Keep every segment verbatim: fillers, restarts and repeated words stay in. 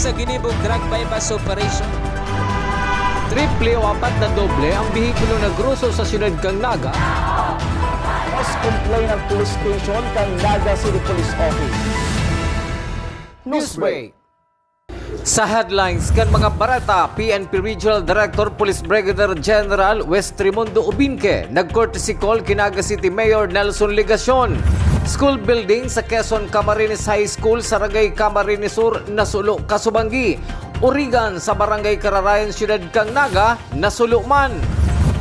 Sa ginibong drug buy-bust operation. Triple o apat na doble ang behikulo na groso sa siyudad kan Naga. Mas complain ang police station kan Naga City Police Office. Newsbreak. Sa headlines kan mga bareta, P N P Regional Director Police Brigadier General West Raimundo Ubinque nag-courtesy call ki Naga City Mayor Nelson Legacion. School building sa Quezon Camarines High School sa Ragay Camarines Sur nasulo kasubanggi. Urigan sa Barangay Kararayan, Siyudad kan Naga, nasulo man.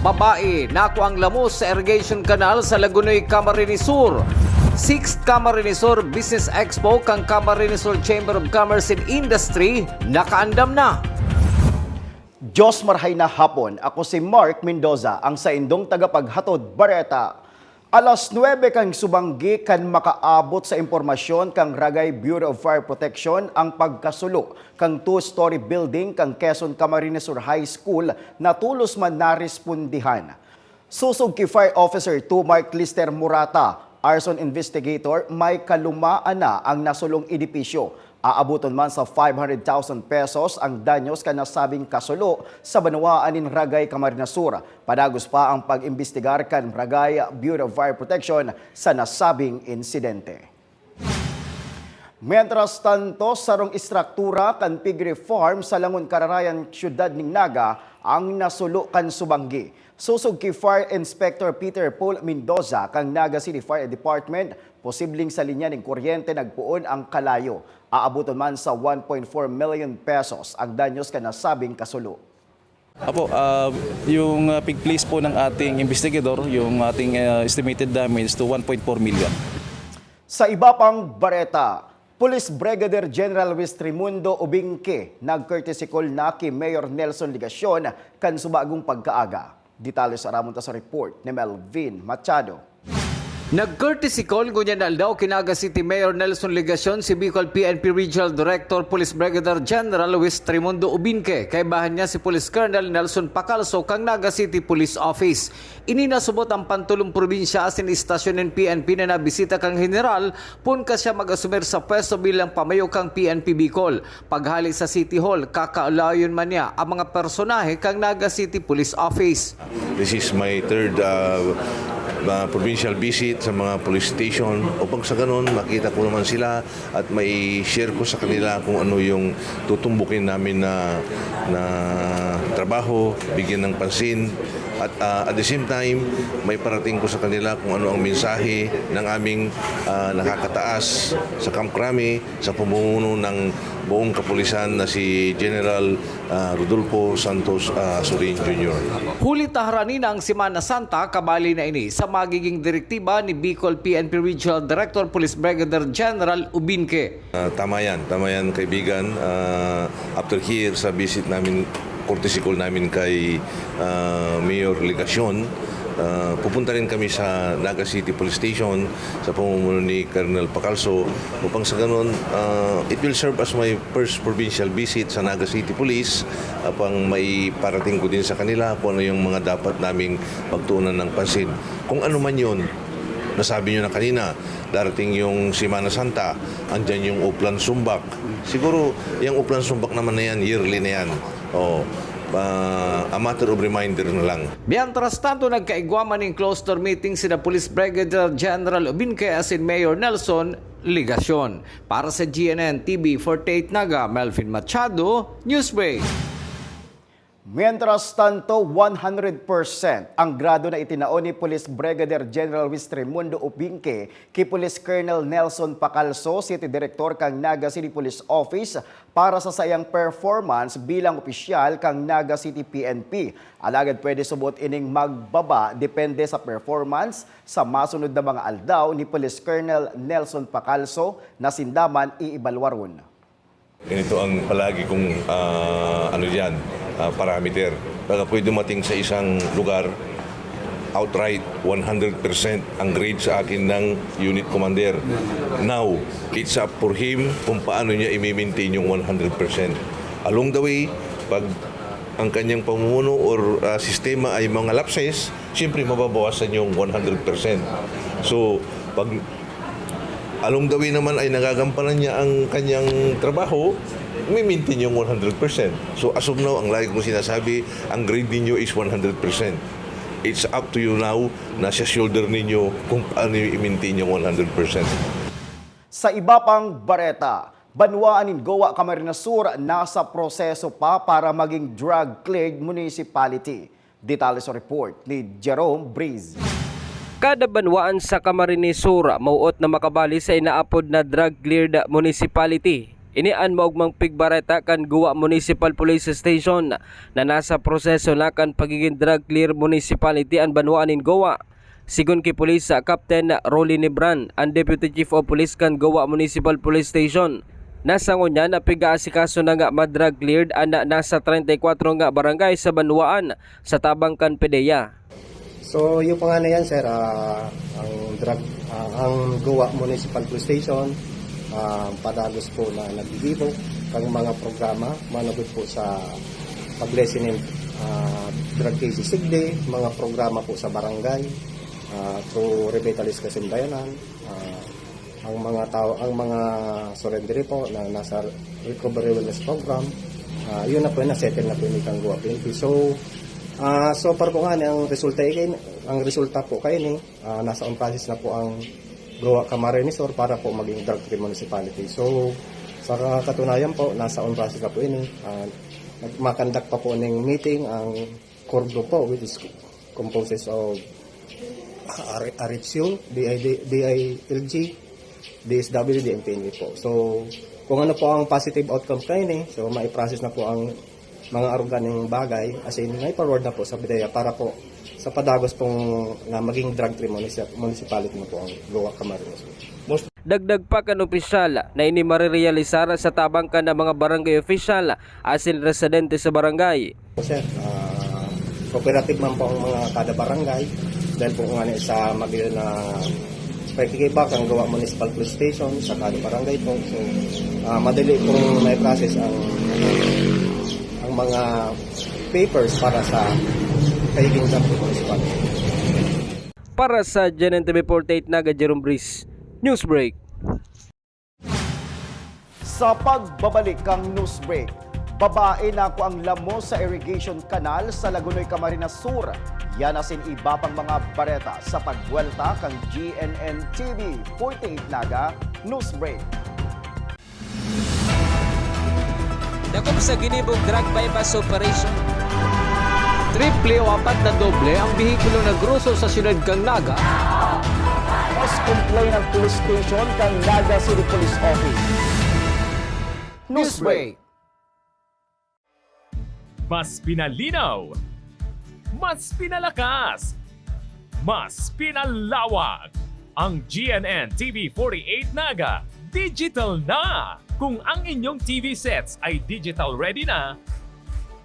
Babae, nakuang lamos sa irrigation canal sa Lagunoy, Camarines Sur. Sixth Camarines Sur Business Expo kan Camarines Sur Chamber of Commerce and Industry nakaandam na. Diyos marhay na hapon. Ako si Mark Mendoza, ang saindong tagapaghatod bareta. Alas nuebe kan subanggi kan makaabot sa impormasyon kan Ragay Bureau of Fire Protection ang pagkasulo kan two-story building kan Quezon Camarines Sur High School na tolos man narespondihan. Sosog ki Fire Officer two Mark Lister Murata, arson investigator, may kalumaan na ang nasulong edipisyo. Aaboton man sa five hundred thousand pesos ang danyos kan nasabing kasulo sa banwaan nin Ragay, Camarines Sur. Padagos pa ang pag-imbestigar kan Ragay Bureau of Fire Protection sa nasabing insidente. Mientras tanto, sarong istruktura kan piggery farm sa Langon, Kararayan, Siyudad nin Naga ang nasulo kan subanggi. Sosog ki Fire Inspector Peter Paul Mendoza kan Naga City Fire Department, posibleng sa linya nin kuryente nagpoon ang kalayo. Aaboton man sa one point four million pesos ang danyos kan nasabing kasulo. Apo, ah, yung ah, pig-place po ng ating investigador, yung ating ah, estimated damage to one point four million. Sa iba pang bareta, Police Brigadier General West Raimundo Ubingke nag-courtesy call na ki Mayor Nelson Legacion kan subagong pagkaaga. Detalye sa aramon ta sa report ni Melvin Machado. Nag-courtesy call ngunyan na aldaw ki Naga City Mayor Nelson Legacion si Bicol P N P Regional Director Police Brigadier General West Raimundo Ubinke, kaibahan niya si Police Colonel Nelson Pacalso kan Naga City Police Office. Ini nasubot ang pantulong probinsya asin istasyon nin P N P na nabisita kan General poon ka siya mag-asumir sa pwesto bilang pamayo kan P N P Bicol. Paghali sa City Hall, kakaulayon man niya ang mga personahe kan Naga City Police Office. This is my third uh, uh, provincial visit sa mga police station upang sa ganun makita ko naman sila at mai-share ko sa kanila kung ano yung tutumbukin namin na, na trabaho, bigyan ng pansin. At uh, at the same time, maiparating ko sa kanila kung ano ang mensahe ng aming uh, nakakataas sa Camp Crame sa pamumuno ng buong kapulisan na si General uh, Rodolfo Santos uh, Surin Junior. Huli ta harani na ang Semana Santa, kabali na ini sa magiging direktiba ni Bicol P N P Regional Director Police Brigadier General Ubinke. Uh, tama yan, tama yan kaibigan. Uh, after here sa visit namin, courtesy call namin kay uh, Mayor Legacion, uh, pupunta rin kami sa Naga City Police Station sa pamumuno ni Colonel Pacalso upang sa ganun, uh, it will serve as my first provincial visit sa Naga City Police upang maiparating ko din sa kanila kung ano yung mga dapat naming pagtuunan ng pansin. Kung ano man yun, nasabi nyo na kanina, darating yung Semana Santa, andyan yung Uplan Sumbak. Siguro, yung Uplan Sumbak naman na yan, yearly na yan. O, uh, a matter of reminder na lang. Mientras tanto, nagkaigwa man nin closed-door meeting sina Police Brigadier General Ubinke asin Mayor Nelson Legacion. Para sa G N N T V forty-eight Naga, Melvin Machado, Newsbreak. Mientras tanto, one hundred percent ang grado na itinao ni Police Brigadier General West Raimundo Ubinque ki Police Colonel Nelson Pacalso, City Director kan Naga City Police Office, para sa saiyang performance bilang opisyal kan Naga City P N P. Alagad pwede subot ining magbaba depende sa performance sa masunod na mga aldaw ni Police Colonel Nelson Pacalso na sinda man iibalwaron. Ganito ang palagi kong ah, ano diyan, ah, parameter. Pagka ako'y dumating sa isang lugar, outright one hundred percent ang grade sa akin ng unit commander. Now, it's up for him kung paano niya i-maintain yung one hundred percent. Along the way, pag ang kanyang pamumuno or ah, sistema ay mga lapses, siyempre mababawasan yung one hundred percent. So, pag along the way naman ay nagagampanan niya ang kanyang trabaho, May maintain yung one hundred percent. So, as of now, ang lagi kong sinasabi, ang grade ninyo is one hundred percent. It's up to you now, nasa shoulder ninyo kung paano nyo i-maintain yung one hundred percent. Sa iba pang bareta, banwaan nin Goa Camarines Sur nasa proseso pa para maging drug-cleared municipality. Detalye sa report ni Jerome Breeze. Kada banwaan sa Camarines Sur mauot na makabali sa inaapod na drug-cleared municipality. Ini an maogmang pigbareta kan Goa Municipal Police Station na nasa proseso na kan pagigin drug-clear municipality an banwaan nin Goa. Sigon ki Police Captain Rolly Nibran, an Deputy Chief of Police kan Goa Municipal Police Station, nasa ngunyan na pig-aasikaso na nga ma-drug cleared an nasa treinta y cuatro nga barangay sa banwaan sa tabang kan PDEA. So, yung pa nga na yan, sir, ah, ang drug, ah, ang Goa Municipal Police Station, ah, padagos po na naggigibo kang mga programa manugod po sa pag-lessening, ah, drug cases sigdi, mga programa po sa barangay, ah, through Revitalize Kasimbayanan, ah, ang mga tao, ang mga surrender po na nasa recovery wellness program, ah, yun na po, na-settle na po ni kang Goa P N P. So, ah, so far po nga, ang resulta, ang resulta po kayo ni, ah, nasa on process na po ang Goa Camarines Sur para po maging drug-free municipality. So, sa katunayan po, nasa on process na po ini. Ah, nag-, makandak pa po ning meeting ang core group po, which is composed of, ah, R-, R H U, D I D, D I L G, D S W D, M P N P po. So, kung ano po ang positive outcome kayo ni, so, mai-process na po ang mga aruga ning bagay, as in, may forward na po sa PDEA para po sa padagos pong na maging drug-free municip-, municipality na po ang Goa Camarines Sur. Dagdag pa kan opisyal na ini marerealisar sa tabang kan mga barangay opisyal asin residente sa barangay. Sir, ah, cooperative man po ang mga kada barangay dahil po nga sa magiging na pakikibak ang Goa Municipal Police Station sa kada barangay po. So, ah, madali pong may process ang ang mga papers para sa pagiging drug-free municipality. Para sa G N N T V forty-eight Naga, Jerome Breeze, Newsbreak. Sa pagbabalik kan Newsbreak, babae nakuang lamos sa irrigation canal sa Lagonoy, Camarines Sur. Yan asin iba pang mga bareta sa pagbuwelta kan G N N T V forty-eight Naga Newsbreak. Dakop sa ginibong drug buy-bust operation. Triple o apat na doble ang behikulo na groso sa siyudad kan Naga. Mas complain ang police station kan Naga City Police Office. Newsbreak. Mas pinalinaw, mas pinalakas, mas pinalawak. Ang G N N T V forty-eight Naga digital na! Kung ang inyong T V sets ay digital ready na,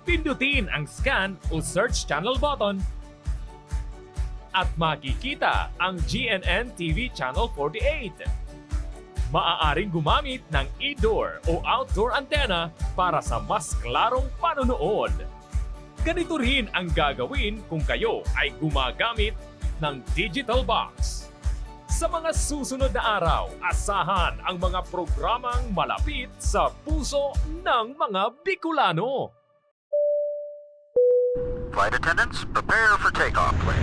pindutin ang scan o search channel button at makikita ang G N N T V Channel forty-eight. Maaaring gumamit ng indoor o outdoor antenna para sa mas klarong panonood. Ganito rin ang gagawin kung kayo ay gumagamit ng digital box. Sa mga susunod na araw, asahan ang mga programang malapit sa puso ng mga Bicolano. Flight attendants, prepare for takeoff, please.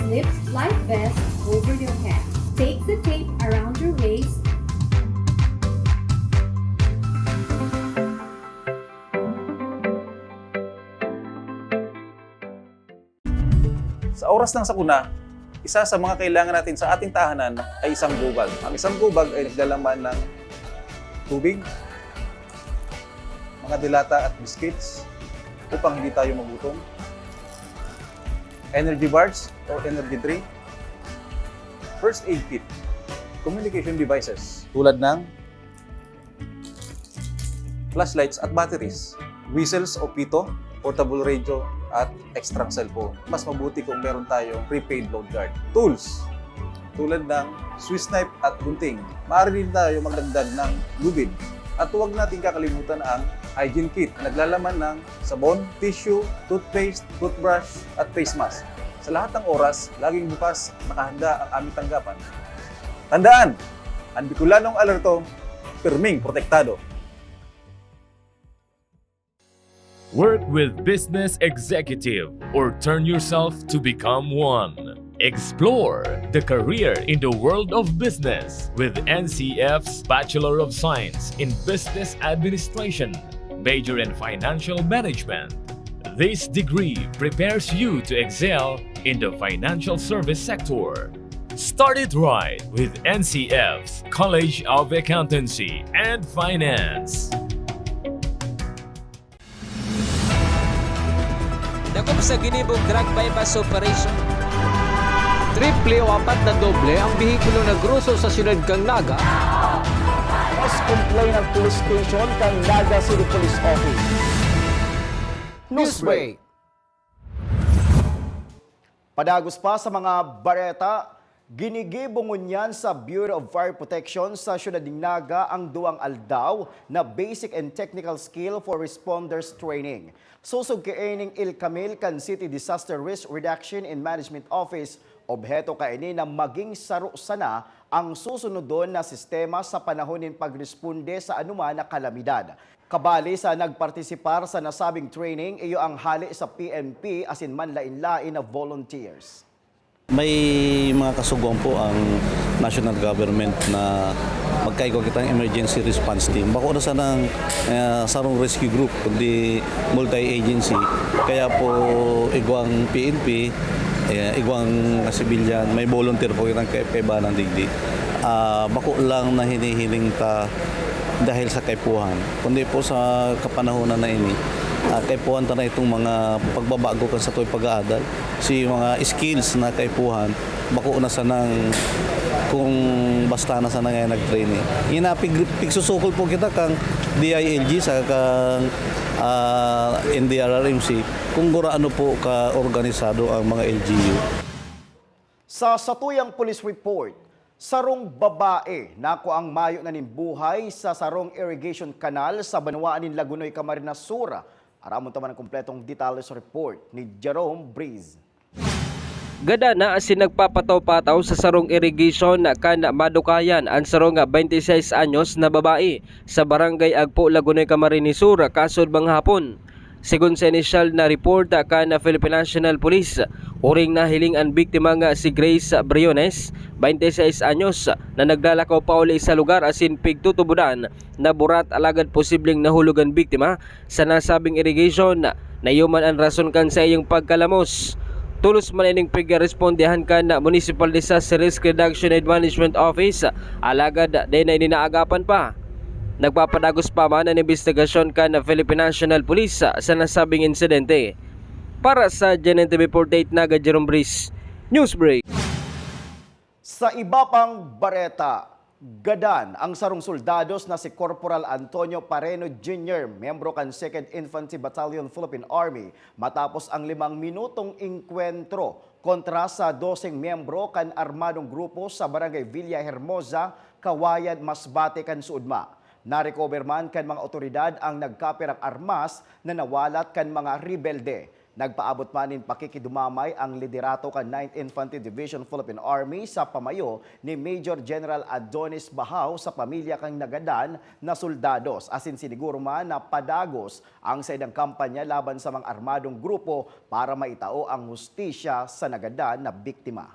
Slip life vest over your head. Take the tape around your waist. Sa oras ng sakuna, isa sa mga kailangan natin sa ating tahanan ay isang gubag. Ang isang gubag ay naglalaman ng tubig, mga dilata at biscuits upang hindi tayo magutom, energy bars or energy drink, first aid kit, communication devices tulad ng flashlights at batteries, whistles o pito, portable radio, at extrang cellphone. Mas mabuti kung meron tayong prepaid load guard. Tools, tulad ng Swiss knife at gunting. Maaari din tayo magdagdag ng lubid. At huwag natin kakalimutan ang hygiene kit na naglalaman ng sabon, tissue, toothpaste, toothbrush, at face mask. Sa lahat ng oras, laging bukas, nakahanda ang aming tanggapan. Tandaan, ang Bicolanong alerto, pirming protektado. Work with Business Executive or turn yourself to become one. Explore the career in the world of business with N C F's Bachelor of Science in Business Administration, major in Financial Management. This degree prepares you to excel in the financial service sector. Start it right with N C F's College of Accountancy and Finance. Dakop sa ginibong drug buy-bust operation. Triple o apat na doble ang behikulo na groso sa siyudad kan Naga. Mas complain ang police station kan Naga City Police Office. Newsbreak. Padagos pa sa mga bareta, ginigibo ngunyan sa Bureau of Fire Protection sa siyudad nin Naga ang duwang aldaw na Basic and Technical Skill for Responders Training. Sosog kaining El Camil kan City Disaster Risk Reduction and Management Office, obheto kaini na maging saro sana ang susunodon na sistema sa panahon nin pagresponde sa anoman na kalamidad. Kabali sa nagpartisipar sa nasabing training iyo ang hale sa P N P asin manlaen-laen na volunteers. May mga kasugoan po ang national government na magkaigwa kitang emergency response team. Bako na sanang uh, sarong rescue group, kundi multi-agency. Kaya po igwang P N P, eh, igwang civilian, may volunteer po kitang kaibanan digdi. Uh, bako lang na hinihiling ta dahil sa kaipuhan, kundi po sa kapanahonan na ini, uh, kaipuhan ta na itong mga pagbabago kan sa tuwing pag-aadal. Si mga skills na kaipuhan, bako na sanang kung basta na sana ngayon nag-training. Inapig, pigsusukol po kita kang D I L G sa kang uh, N D R R M C kung gura ano po ka-organisado ang mga L G U. Sa satuyang police report, sarong babae nakuang mayo na nin buhay sa sarong irrigation canal sa banwaan nin Lagonoy, Camarines Sur. Aramon ta man ang kompletong detalye sa report ni Jerome Breeze. Gada na asin nagpapataw-pataw sa sarong irrigation kan madukayan an sarong twenty-six anyos na babae sa Barangay Agpo, Lagonoy, Camarines Sur, kasod mga hapon. Sigon sa inisyal na report kan Philippine National Police, uring nahiling an biktima nga si Grace Briones, twenty-six anyos, na naglalakaw pauli sa lugar asin pigtutubodan na burat alagad posibleng nahulog an biktima sa nasabing irrigation. Naiyo man an rason kan saiyang pagkalamos. Tolos man ining pigrespondehan kan Municipal Disaster Risk Reduction and Management Office, alagad dai na ini naagapan pa. Nagpapadagos pa man an imbestigasyon kan Philippine National Police sa nasabing insidente. Para sa G N N T V forty-eight Naga, Jerome Breeze, Newsbreak. Sa iba pang bareta, gadan ang sarong soldados na si Corporal Antonio Pareno Junior, miyembro kan Second Infantry Battalion, Philippine Army, matapos ang limang minutong engkwentro kontra sa doseng miyembro kan armadong grupo sa Barangay Villa Hermosa, Cauayan, Masbate kan Suodma. Narecover man kan mga otoridad ang nagkapirang armas na nawalat kan mga rebelde. Nagpaabot man nin pakikidumamay ang liderato kan Ninth Infantry Division, Philippine Army, sa pamayo ni Major General Adonis Bahao sa pamilya kan nagadan na soldados, asin siniguro man na padagos ang saindang kampanya laban sa mga armadong grupo para maitao ang hustisya sa nagadan na biktima.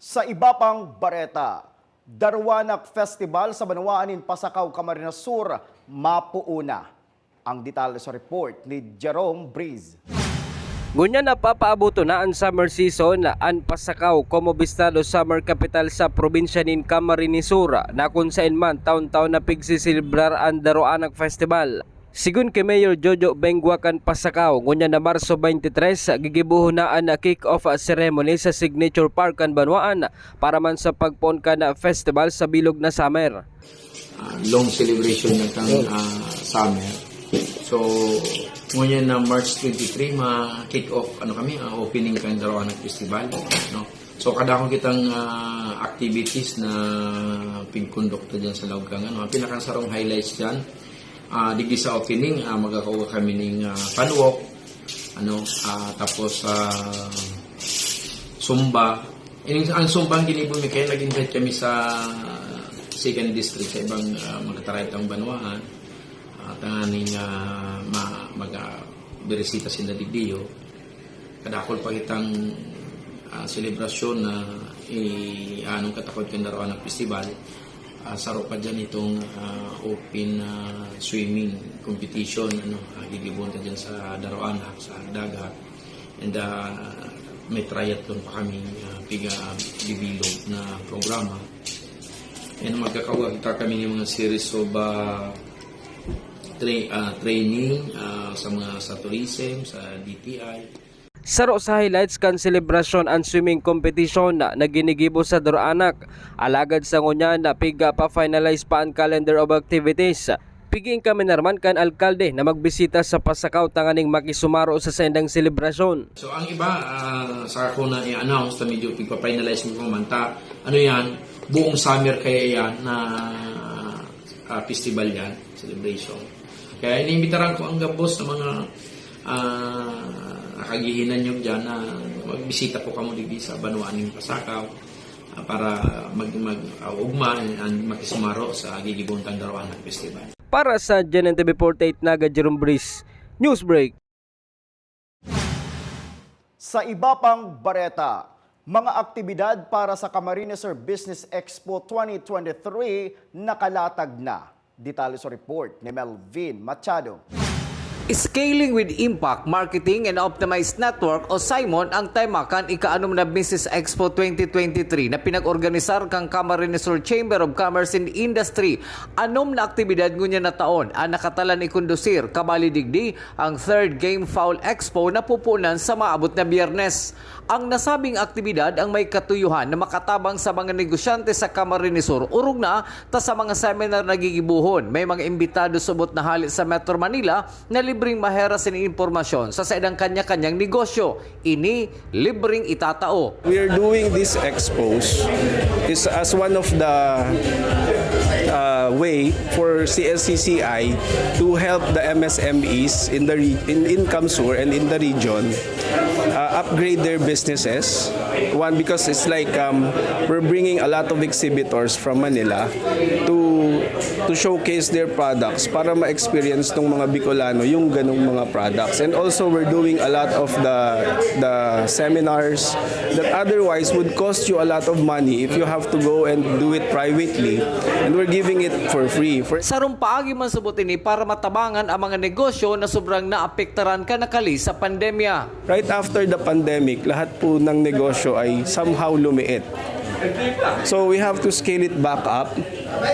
Sa iba pang bareta, Daruanak Festival sa banwaan nin Pasacao, Camarines Sur, mapuuna. Ang detalye sa report ni Jerome Breeze. Ngunyan napapaaboton na an summer season, an Pasacao, komo bistado summer capital sa probinsya nin Camarines Sur, na kun saen man taon-taon na pigsiselebrar an Daruanak Festival. Sigon ki Mayor Jojo Bengua kan Pasacao, ngunyan na Marso twenty-three, gigibohon na an kick-off ceremony sa Signature Park kan banwaan para man sa pagpoon kan festival sa bilog na summer. Ah, long celebration na kang ah, summer. So, ngunyan na March twenty-three, ma-kick off ano kami, ah, opening kang Daruanak Festival, no. So, kadakon kitang ah, activities na pigkondukta diyan sa laog kang ano, ang pinakasarong highlights diyan Ah, digdi sa opening, ah, magkakawa kami ning, ah, fun walk, ano, ah, tapos, ah, Zumba. Ining, ang Zumba ang ginibo mi kaya nag-invite kami sa second district, sa ibang, ah, magkataray tang banwaan. Ah, tanganing, ah, ma-, mag-, ah, birisita sinda digdiyo. Kadakol pa kitang, ah, selebrasyon na i-, anong katakod kan Darawana Festival. Ah, saro pa dyan itong, ah, open, ah, swimming competition, ano, ah, gigibon ta dyan sa Darawana, sa dagat. And, ah, may triathlon pa kami, ah, piga-develop na programa. And magkakawa kita kami ng mga series of, ah, tra-, ah, training, ah, sa mga, sa tourism, sa D T I. Saro sa highlights kan selebrasyon an swimming competition na ginigibo sa Doroanak. Alagad sa ngunyan na piga pa-finalize pa an calendar of activities. Pigiin kami naman kan alkalde na magbisita sa Pasakaw tanganing makisumaro sa saindang selebrasyon. So, ang iba, ah, sa ako na i-announce na medyo pigpa-finalize mo pa man ta, ano yan, buong summer kaya yan na, ah, festival yan, celebration. Kaya iniimbitaran ko ang gabos sa mga, ah, nakagihinan nyo dyan na magbisita po kamo digdi sa banwaan ng Pasakaw, ah, para mag-, mag-, ah, ugma and makisumaro sa gigibon tang Darawana Festival. Para sa G N N T V forty-eight Naga, Jerome Breeze, Newsbreak. Sa iba pang bareta, mga aktibidad para sa Camarines Sur Business Expo twenty twenty-three nakalatag na. Detalye sa report ni Melvin Machado. Scaling with Impact Marketing and Optimized Network o Simon ang tema kan ika-anom na Business Expo twenty twenty-three na pinag-organisar kan Camarines Sur Chamber of Commerce and Industry. Anom na aktibidad ngunyan na taon ang nakatalan ikondusir, kabali digdi ang Third Game Fowl Expo na pupunan sa maabot na Biyernes. Ang nasabing aktibidad ang may katuyuhan na makatabang sa mga negosyante sa Camarines Sur, orog na ta sa mga seminar na gigibohon. May mga imbitado subot na hale sa Metro Manila na libreng maheras nin impormasyon sa saindang kanya-kanyang negosyo. Ini libreng itatao. We are doing these expos is as one of the, uh, way for C S C C I to help the M S M Es in the re-, in, in CamSur and in the region, uh, upgrade their businesses. One, because it's like, um, we're bringing a lot of exhibitors from Manila to, to showcase their products para ma-experience ng mga Bicolano yung ganong mga products. And also, we're doing a lot of the, the seminars that otherwise would cost you a lot of money if you have to go and do it privately. And we're giving it for free. For Sarong paagi man subot ini para matabangan ang mga negosyo na sobrang naapektaran kan nakali sa pandemya. Right after the pandemic, lahat po ng negosyo ay somehow lumiit. So we have to scale it back up.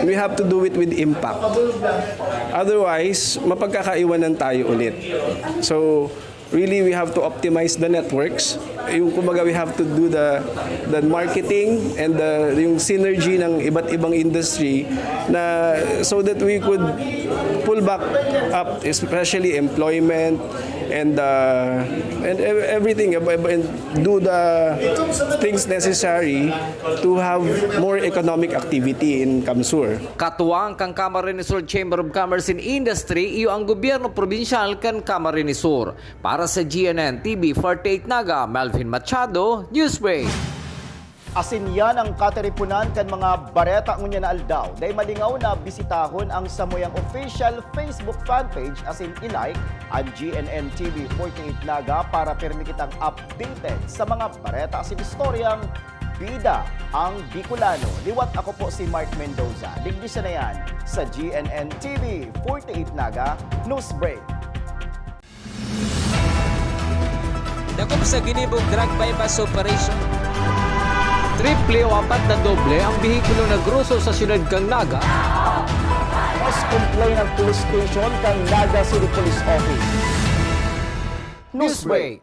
We have to do it with impact. Otherwise, mapagkakaiwanan tayo ulit. So really, we have to optimize the networks. Yung kumbaga, we have to do the, the marketing and the, yung synergy ng iba't ibang industry na so that we could pull back up, especially employment and, uh, and ev-, everything, and do the things necessary to have more economic activity in CamSur. Katuwang kan Camarines Sur Chamber of Commerce and Industry, iyo ang gobyerno probinsyal kan Camarines Sur. Para sa G N N T V forty-eight Naga, Melvin Machado, Newsbreak. Asin yan ang katiriponan kan mga bareta ngunyan na aldaw. Dai malingaw na bisitahon ang samuyang official Facebook fan page asin i-like an G N N T V forty-eight Naga para pirmi kitang updated sa mga bareta asin istoryang bida ang Bicolano. Liwat, ako po si Mark Mendoza. Digdi siya na yan sa G N N T V forty-eight Naga Newsbreak. Dakop sa ginibong drug buy-bust operation. Triple o apat na doble ang behikulo na groso sa siyudad kan Naga. Mas complain ang police station kan Naga City Police Office. Newsbreak.